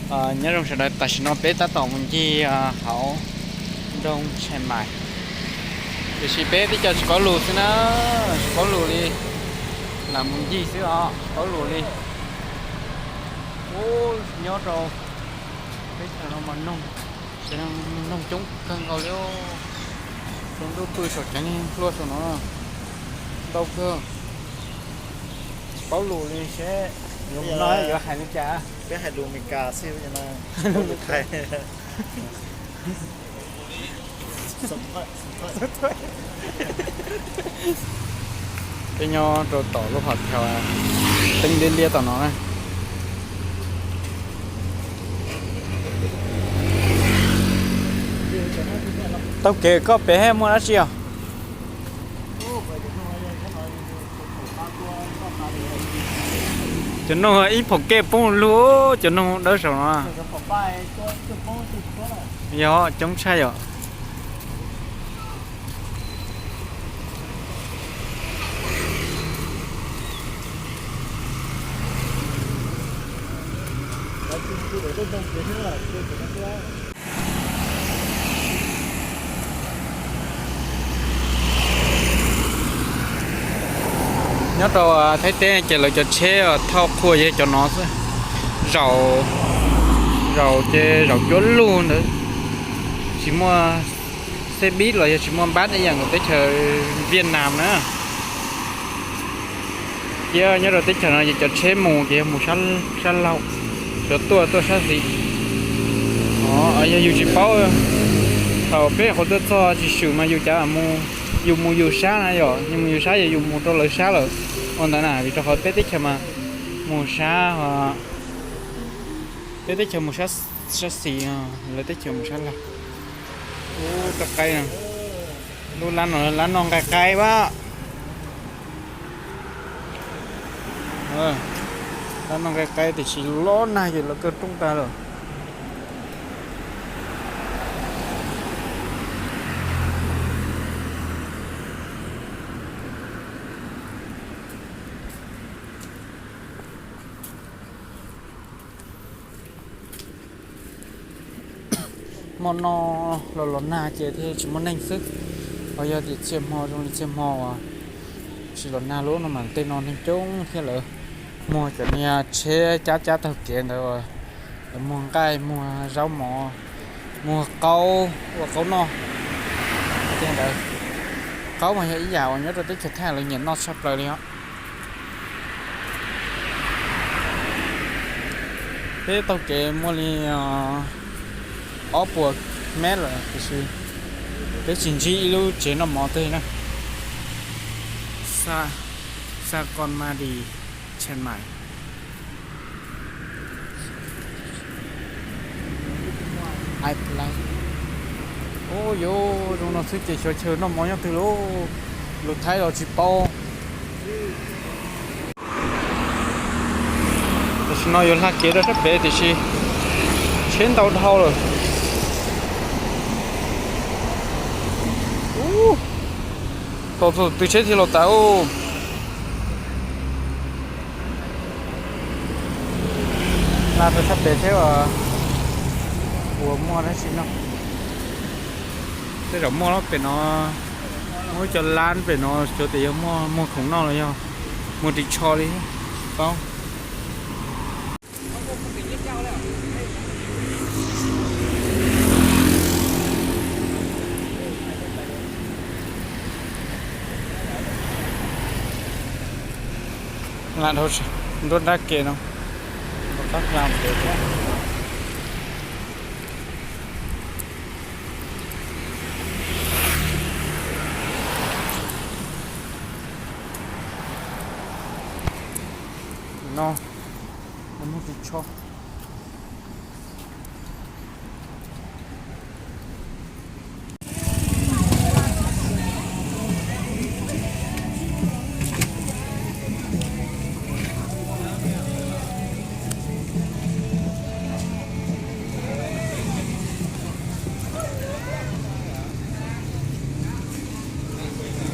Nyob zoo sawv daws, tam sim no peb tab tom mus ncig hauv nroog Tsheej Maim, tiam sis peb tib co tsis paub lus xwb na, tsis paub lus li, lam mus ncig xwb os, tsis paub lus li. Ub, nyob rau teb chaws no mas noog, ces noog coob kawg nkaus li. Saum ntuj pw saum tsev neeg hluas saum no ntau kawg, tsis paub lus li seb yuav hais li cas. Peb hais lus Amelikas xwb no, lus Thaib. Peb nyob rau tom lub hom thab teeb liab liab tom no na. Taug kev koj pem muaj dab tsi os? Cov noog ib phaum kej poob lug, cov noog dawb saum no. Yog coob tshaj yom. Nyob rau Thaib teb ces lawv cov tsheb thauj qhua yog cov no xwb, zaum, zaum ces zaum cuab lug ntawd, tsis muaj xe buýt los yog tsis muaj bus ib yam nkaus teb chaws Vietnam na. Thiab nyob rau teb chaws no ces cov tsheb mus ces yog mus sab laug, cov tuaj tuaj sab xis. Yog yus tsis paub, thaum peb nyuam qhuav tuaj txog tsis swm mas yus cav mus, yus mus yus sab na yom, yus mus yus sab yog yus mus rau lawv sab lawm. Ua ntawd na vim rau qhov peb teb chaws mas mus sab, peb teb chaws mus sab xis, lawv teb chaws mus sab laug. Ub, rov qaib, lub lab no lab noj nqaij qaib pab. Lab noj nqaij qaib tiam sis loj nag ces lawv kaw rooj tag lawm. Hmo no los los nag ces thiaj tsis muaj neeg xwb, ho yog tias txhia hmo zoo li txhia hmo uas tsis los nag lub no mas tej no neeg coob thiab, lawv muag cov niag tsheb cab cab taug kev ntawd, lawv muag nqaij, muag zaub mov, muag qaub ua qaub noj tej ntawd. Qaub mas yog ib yam uas nyob rau teb chaws Thaib lawv nyiam noj tshaj plaws li os. Peb taug kev muaj li ob puas mev lawm tiam sis peb tsis ntsib ib lub tsev noj mov twg na. Sa Kon Madi, Tsheej Maim. Ub, yuav zoo no xwb ces xyov chaw noj mov nyob twg lauj, lus Thaib los tsis paub. Tam sim no yuav hla kev rau sab pem tiam sis tsheb ntau dhau lawm. Ub, tos txog twg tsheb thiaj los tas. Hla rau sab pem seb puas muaj dab tsi noj. Tej zaum muaj los pem no, muaj ib co lab pem no xyov tias yog muag khoom noj los yog muag ris tsho li, tsis paub. Hla dhau nruab nrab ke no, rov qab hla pem thiab. No, muag ris tsho.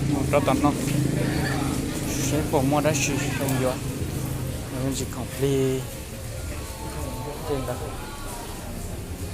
Mus rau tom no seb puas muaj dab tsi zoo yuav, ntsis khoom plig tej ntawd.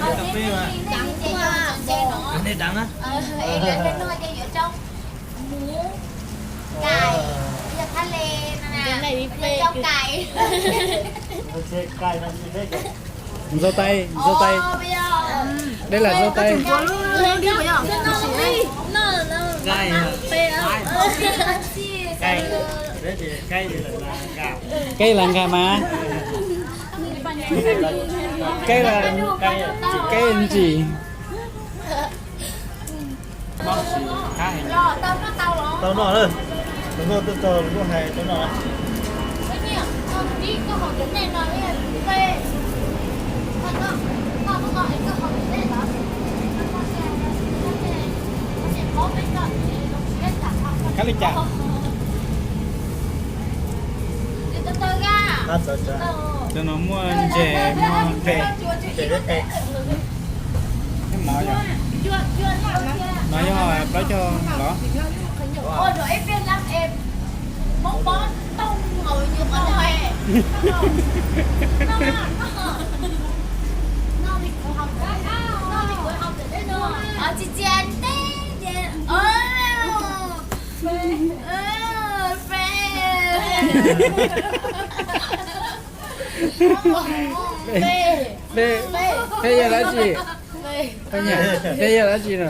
Cà phê mà. Cà phê đắng á. Cà, yog thab le, rau cai. Dâu tây, dâu tây. Đây là dâu tây. Cai hả? Cai. Cai. Cai là gà mà. Cai là cai gì? Tau noj na. Tau noj, tau noj, tau hais tau noj. Kab li cas? Cov no muaj ntses, muaj qe. Mov yog, mov yog plaub caug los? Peb, peb yog dab tsi? Peb yog dab tsi no?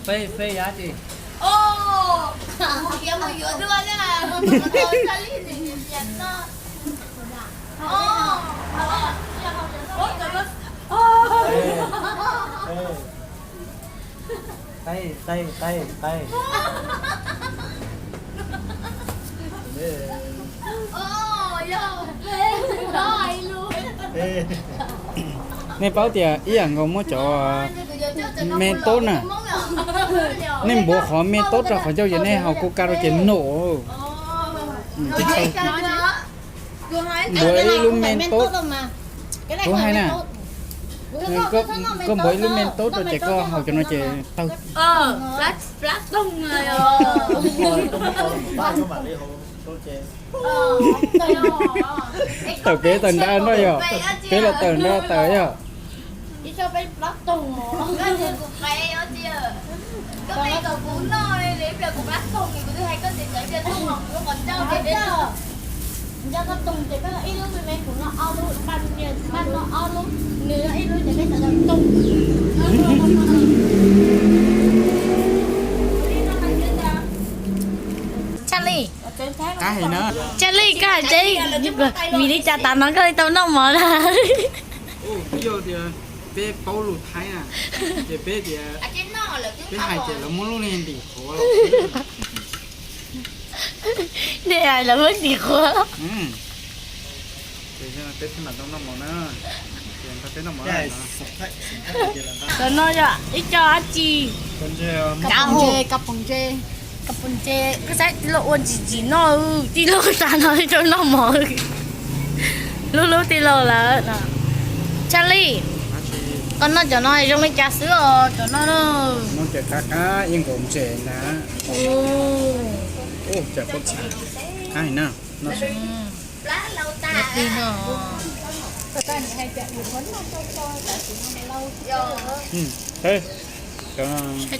Peb, peb yog dab tsi? Qe, qe, qe, qe. Nej paub tias ib yam nkaus muab cov me tob na, nej npuav qhov me tob rau qhov ncauj ces nej haus Coca rau ces num. Npuav ib lub me tob, kuv hais na, koj npuav ib lub me tob rau ces koj haus cov no ces tawg. Tawm pem tawm nrad no yog, peb los tawm nrad tawm yog. Charlie, Charlie, koj hais tseeb, vim li cas tav no koj li tau noj mov na? Yog tias peb paub lus Thaib na, ces peb tias, peb hais tias lawv muab lub niag ntim qhuav los. Nej hais lawv muab ntim qhuav. Peb thiaj mam tau noj mov na. Cov no yog ib co dab tsi? Kav poom ntses, kav poom ntses. Koj saib tij laug ua ntsim ntsim noj, tij laug tas no tij laug noj mov. Lub lub tij laug lawm. Charlie, koj noj cov no zoo li cas xwb os cov no na? Noj ces qab qab ib nkaus ntses na. Ua cas pob txha qab heev na. Noj seb.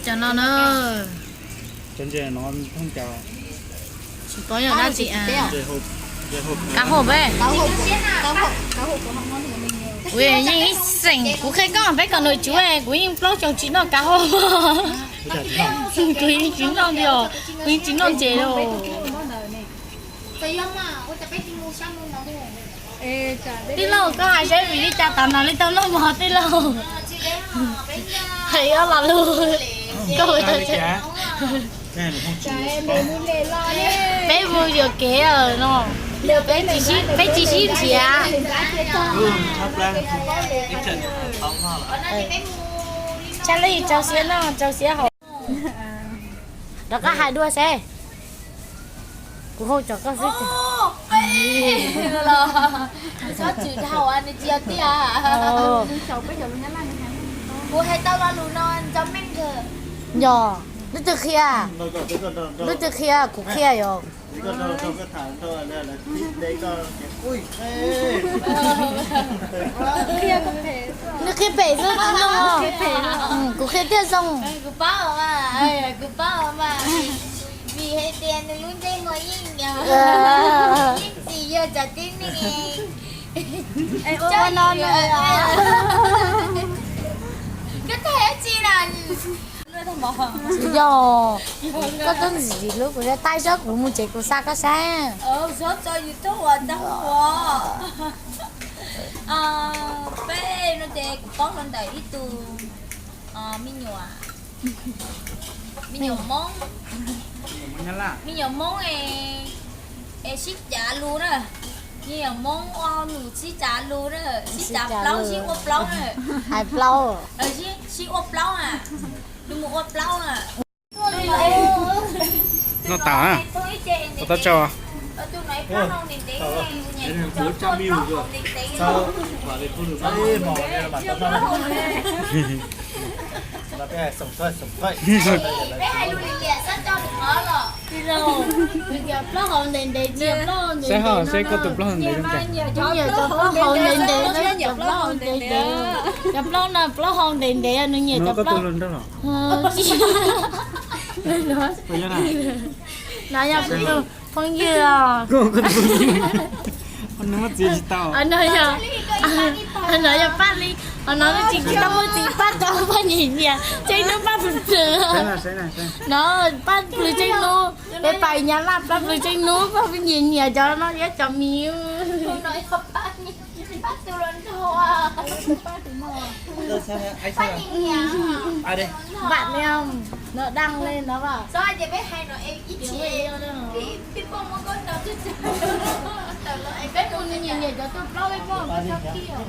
Cov no na. Cov ntses no thooj cas? Tsis paub yog dab tsi. Kav hauj peb. Kuv yeej ib xeem kuv qhia koj peb kom nws tsuv, kuv yeej plaub xyoo tsis noj kav hauj. Kuv yeej tsis noj li os, kuv yeej tsis noj ntses li. Tij laug, koj hais seb vim li cas tav no li tau noj mov tij laug? Hais ob lo lus, koj ua tau. Peb mus yuam kev no, peb tsis sib nrhiav. Charlie, tsaug siab no, tsaug siab hauv. Rov qab hais dua seb. Kuv hau cov koj xwb. Kuv hais tau lo lus no ntxov meej kawg. Yog, leej twg qhia? Leej twg qhia? Kuv qhia yog. Nws qhia phem xwb no. Kuv qhia tiag zoo. Kuv paub mas, kuv paub mas, vim hais tias nws lub ntsej muag yeej, yeej tsis yog cov tib neeg. Koj tag tsi na? Tsis yog, koj twb ntxim hlub kuv, taij zog kuv mus tsev kuv xa koj saib. Peb no ces kuv paub hluas ntawm ib tug me nyuam, me nyuam Hmoob. Me nyuam Hmoob es sib cav lus na. Me nyuam Hmoob ua nus sib cav lus na, sib cav plaub, sib ua plaub na. Hais plaub. Sib ua plaub na. Nws mus ua plaub na. Noj tas na. Ua tab tsaug. Saib ho, saib koj tus plaub hau ntev zoo cas. Cov plaub hau ntev ntev, cov plaub hau ntev ntev, cov plaub no plaub hau ntev ntev, nws nyiam cov plaub. No yog kuv tus phooj ywg os. No yog, no yog Paj Li, no tsis tau muaj txiv Paj tau Paj nyiam nyiam, tseeb hnub Paj plhws plhws. No Paj plhws tseeb hnub, peb pais Nyab Laj Paj plhws tseeb hnub, Paj nyiam nyiam cov no thiab cov miv. Bạn em nó đăng lên đó bảo. Peb mus nws nyiam nyiam cov tuaj plaub, peb mus koj cov tuaj kiag,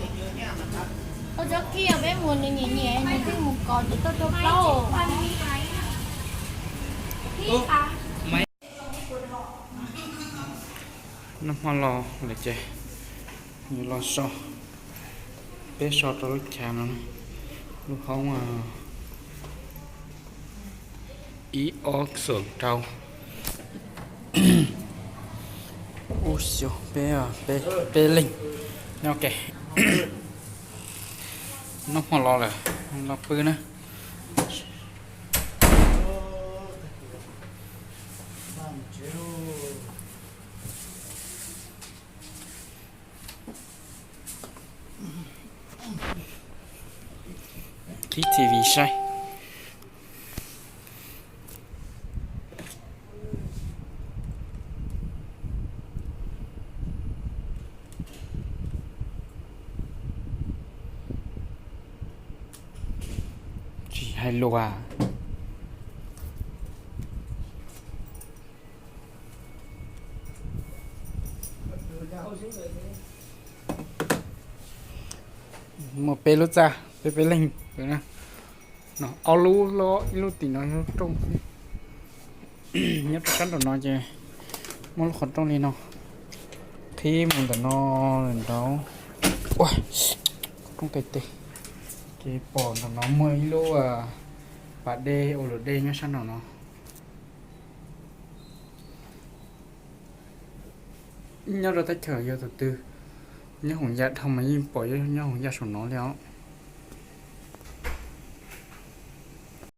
koj cov kiag peb mus nws nyiam nyiam nws twb mus koj cov tuaj tuaj plaub. Noj hmo los lawm ces yuav los so, peb so rau lub chav no, lub hoob ib ob xum rau. Ub xyov, peb, peb, peb leeg. Ok, noj hmo los lawm, los pw na. Qhib T V saib. Tsis hais lus as. Muaj peb lub txaj, peb peb leeg. No ob lub, ib lub tim no yog lub rooj. Nyob rau sab nraum no ces muaj lub qhov rooj li no, qhib mus ntawm no, nraud, ua, qhov rooj tes tes, ces pom ntawm no muaj ib lub pas dej ua luam dej nyob sab nraum no. Nyob rau teb chaws yog tus twg nyob hoom yam dhau mas yeej pom nyob hoom yam saum no li os.